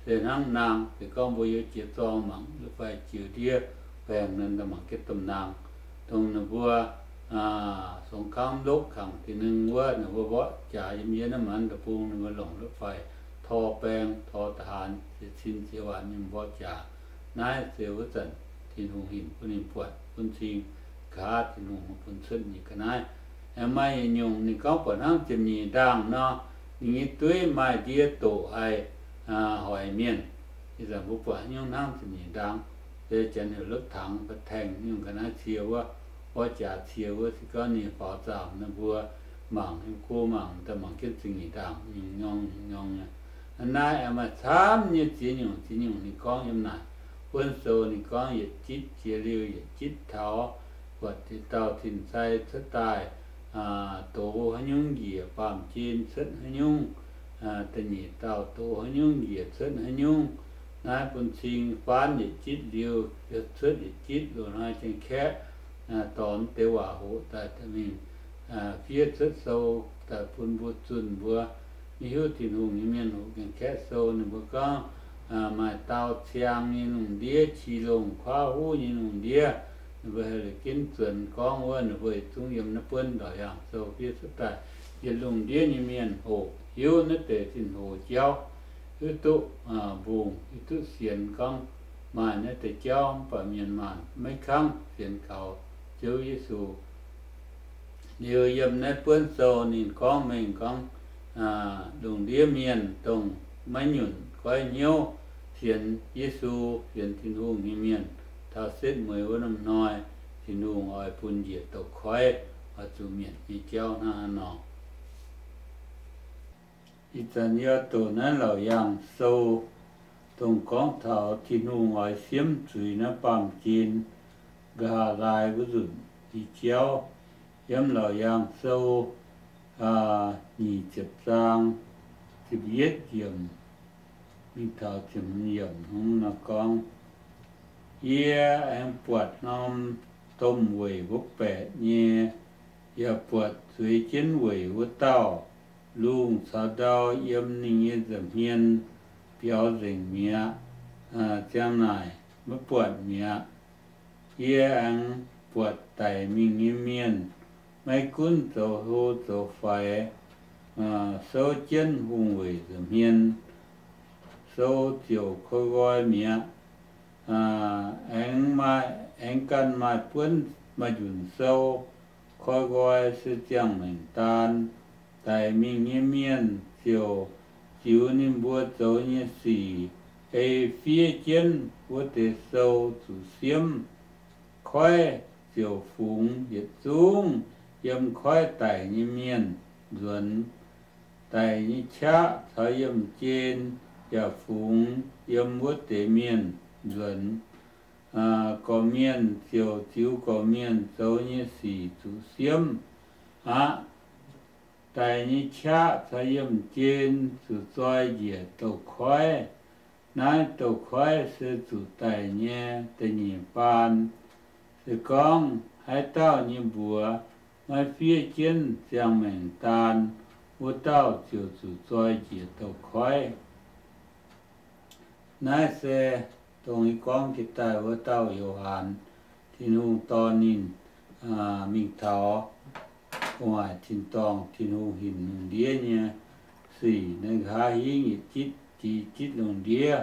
se hnangv naang. Se gorngv mbuo yiem jiex zorng mangc la'fai jiex ndiev baengh nor, mangc jienv domh naang, dongh ninh mbuo สงครามโลก kangx da'nyeic nor wuov, ninh mbuo mborqv jaax yiem yie naaiv manc deic-bung, ninh mbuo longc la'fai tor baeng, tor ทหาร ziex cin ziex waanc nyei mborqv jaax. Naaiv se wuov zanc Tin-Hungh hinc bun ninh buatc bun cing nqa'haav Tin-Hungh bun cuotv nyei ga'naaiv. Aengx maaih yietc nyungc ninh gorngv buatc hnangv ziepc nyeic ndaangh nor, ninh nyei dueiv maaih ndie doqc haih hoic mienh. Ih zanc mbuo buatc nyungc hnangv ziepc nyeic ndaang, se janx heuc lotv tangx, ba'tengx nyungc ga'naaiv cie wuov, mborqv jaax cie wuov. Se gorngv ninh faaux zaamc nor, mbuo mangc, yiem go mangc daaih mangc jienv ziepc nyeic ndaangh nyungc nyorng nyungc nyorng nyei. Naaiv aengx maaih camv nyei ziex nyungc, ziex nyungc ninh gorngv yiem naaic buonv sou. Ninh gorngv yietc jitv jiex liuz yietc jitv taux, buatc deix dauh tin-sai cuotv daaih, doz haaix nyungc njiec baamh gen cuotv haaix nyungc, da'nyeic dauh doz haaix nyungc njiec cuotv haaix nyungc. Naaiv bun cing faanv yietc jitv liuz, cuotv yietc jitv loz-hnoi jaang-kaeqv dorh deix waac hoqc daaih mingh fiev cuotv sou daaih bun mbuo zunh. Mbuo maiv hiuv Tin-Hungh nyei mienh hoqc jaang-kaeqv sou, ninh mbuo gorngv maaih dau ciang nyei lungh ndiev, qi longh kuaaiv huv nyei lungh ndiev. Ninh mbuo haih la'genv zuonx gorngv wuov, ninh mbuo yietc zungv yiem naaiv buonv laauc yaangh sou fiev cuotv daaih. Yietc lungh ndiev nyei mienh hoqc hiuv naaiv deix zinh hoc jauv, hiuv duqv mbungh, hiuv duqv sienx gorngv maaih naaiv deix jauv, mv baac mienh maanc maiv kangv sienx kaux Ziouv Yesu. Liuz yiem naaiv buonv sou ninh gorngv mengh gorngv, lungh ndiev mienh dongh maiv nyunc goiv hnyouv sienx Yesu, sienx Tin-Hungh nyei mienh, taux setv mueiz wuov norm hnoi, Tin-Hungh oix bun njiec douz-koiv, oix zuqc mietc nyei jauv hnangv haaix nor. Ih zanc yie doqc naaiv laauc yaangh sou, dongh gorngv taux Tin-Hungh oix siemv zuiz naaiv baamh gen nqa'haav laai wuov nzunc nyei jauv. Yiem laauc yaangh sou nyic ziepc zaang, ziepc yietv yiemc mingh taux ziepc hmz yiemc hnangv nor gorngv, Yie aengx buatc norm domh weic wuov baeqc nyei, yaac buatc zueiz jienv weic wuov dauh. Lungh caux ndau yiem ninh nyei nza'hmien biaux nzengc mi'aqv. Ziang naaic maiv buatc mi'aqv. Yie aengx buatc daic mingh nyei mienh, maiv gunv zoux hlo zoux faix, souv jienv hungh weic nza'hmien, sou ziouc koi nqoi mi'aqv. Aengx maaih, aengx ganh maaih buonv maaih njunc sou koi nqoi se ziangh maengc daan. Daic mingh nyei mienh ziouc ziux ninh mbuo zoux nyei sic ei fiev jienv wuov deix sou zuqc siemv. Koiv ziouc fungx yietc zungv yiem koiv daic nyei mienh nzuonx. Daic nyei qaqv caux yiemh jien yaac fungx yiem wuov deix mienh nzuonx. Gorqv-mienh ziouc ziux gorqv-mienh zoux nyei sic zuqc siemv aqv. Daic nyei qaqv caux yiemh jien zuqc zoi njiec douz-koiv. Naaiv douz-koiv se zuqc daic nyei da'nyeic baan. Se gorngv haaix dauh nyei mbuox maiv fiev jienv ziangh maengc daan, wuov dauh ziouc zuqc zoi njiec douz-koiv. Naaiv se dongh yie gorngv jiex daaih wuov dauh Yo^han, Tin-Hungh dorh ninh mingh taux gu'nguaaic tin-dorngh, Tin-Hungh hinc lungh ndiev nyei sic. Ninh nqa'haav hingv yietc jitv jiex jitv lungh ndiev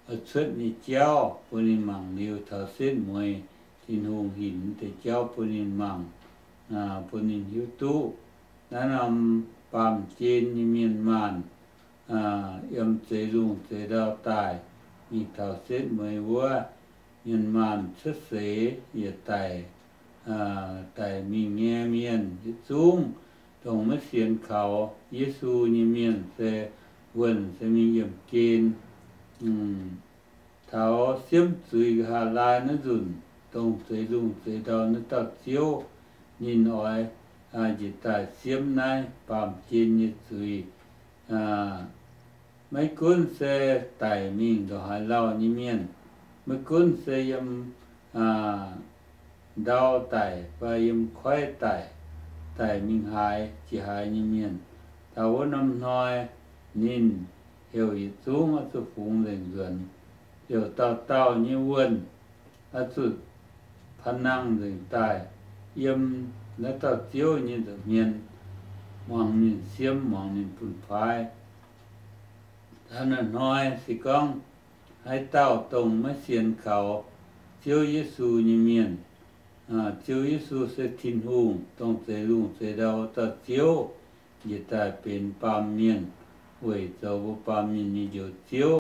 oix cuotv nyei jauv bun ninh mangc liuz, taux setv mueiz Tin-Hungh hinc deix jauv bun ninh mangc, bun ninh hiuv duqv naaiv norm baamh gen nyei mienh maanh yiem zeix lungh zeix ndau daaih. Mingh taux setv mueiz wuov, mienh maanh cuotv seix yietc daic. Daic mingh nyei mienh yietc zungv dongh maiv sienx kaux Yesu nyei mienh se wuonh se mingh yiemh gen. Taux siemv zuiz nqa'haav laai naaiv nzunc, dongh zeix lungh zeix ndau naaiv dauh Ziouv, ninh oix njiec daaih siemv naaiv baamh gen nyei zuiz. Maiv gunv se daic mingh ndongc haaix lauh nyei mienh, maiv gunv se yiem ndau daic fai yiem koiv daic, daic mingh haaix jiex haaix nyei mienh, taux wuov norm hnoi ninh heuc yietc zungv oix zuqc fungx nzengc nzuonx, ziouc dauh dauh nyei wuonh oix zuqc pa'nangh nzengc daaih yiem naaiv dauh Ziouv nyei nza'hmien, muangx ninh siemv, muangx ninh bun paaiv. Hnoi-hnoi se gorngv haaix dauh dongh maiv sienx kaux Ziouv Yesu nyei mienh, Ziouv Yesu se Tin-Hungh, dongh zeix lungh zeix ndau dauh Ziouv, njiec daaih benx baamh mienh weic zoux mbuo baamh mienh nyei Njoux Ziouv.